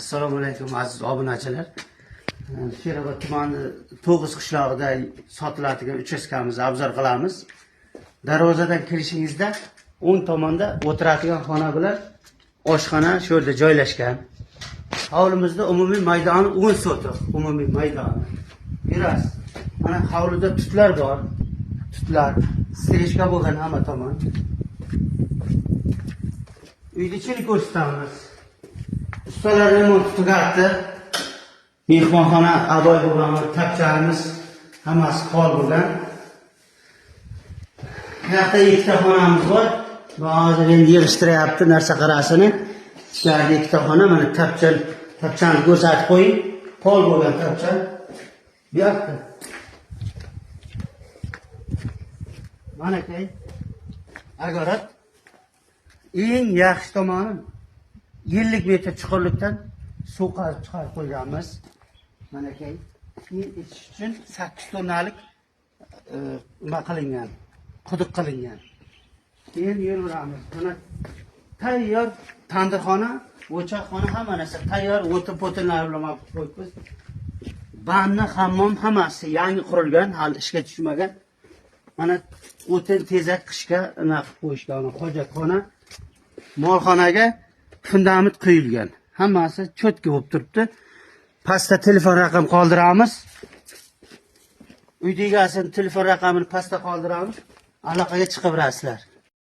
Assalomu alaykum, aziz obunachilar. Sherobod tumani, To'g'iz qishlog'ida sotiladigan uchastkamizni обзор qilamiz. Darvozadan kirishingizda o'ng tomonda o'tiradigan xona bilan oshxona shu yerda joylashgan. Hovlimizda umumiy maydoni 10 sotix, umumiy maydoni. Biraz mana hovlida tutlar bor. Tutlar, стрижка bo'lgan hamma tomon. Uyni ichini ko'rsatamiz. Ustalar remont tugatdi. Mehmonxona обой bo'lgan, tapchanimiz hammasi pol bo'lgan. Bu yoqda ikkita xonamiz bor. Bu hozir endi yig'ishtiryapti narsa qarasini. Ichkarida ikkita xona, mana tapchan, tapchani ko'rsatib qo'ying. Pol bo'lgan tapchan. Bu yoqda. Manakay. Огород. Eng yaxshi tomoni 50 metr chuqurlikdan suv qazib chiqarib qo'yganmiz. Manakay. Keyin ichish uchun 8 tonnalik nima qilingan, quduq qilingan. Keyin yuraveramiz. Mana tayyor tandirxona, o'choqxona, hamma narsa tayyor, o'tin po'tinlar bilan olib qo'yibmiz. Banna, hammom hammasi yangi qurilgan, hali ishga tushmagan. Mana o'tin, tezak qishga nima qilib qo'yishgan, hojatxona, molxonaga fundament quyilgan. Hammasi чётко bo'lib turibdi. Pastda telefon raqam qoldiramiz. Uyni egasini telefon raqamini pastda qoldiramiz. Aloqaga chiqaverasizlar.